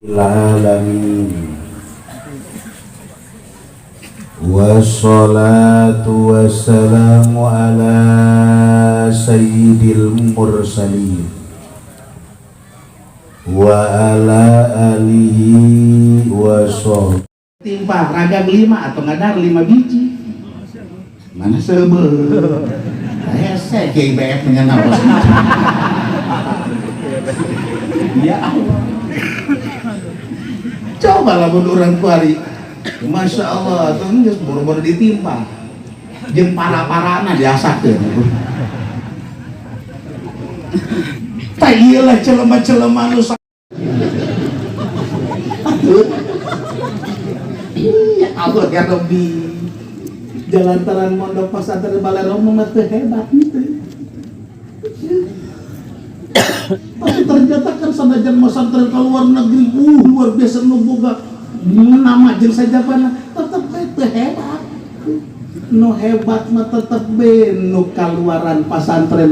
العالمين والصلاة والسلام على سيد المرسلين وعلى آله وصحبه. Timpa ragang lima atau ngadar lima biji mana sebe hese KBF mengenal. Ya Allah, coba lamun urang kuari, Masya Allah tuh geus boro-boro ditimpa jeung para-parana diasakeun. Tah ieu lah celema-celema nu. Atuh. Ya Allah ya Rabbi, jalantaran mondok pesantren Baleromo mah teu hebat gitu. Tapi ternyata kan sanajan pesantren ke luar negeri, luar biasa, nu boga nama jeung sajabana, tetep we teu hebat. Nu hebat mah tetep be nu kaluaran pasantren.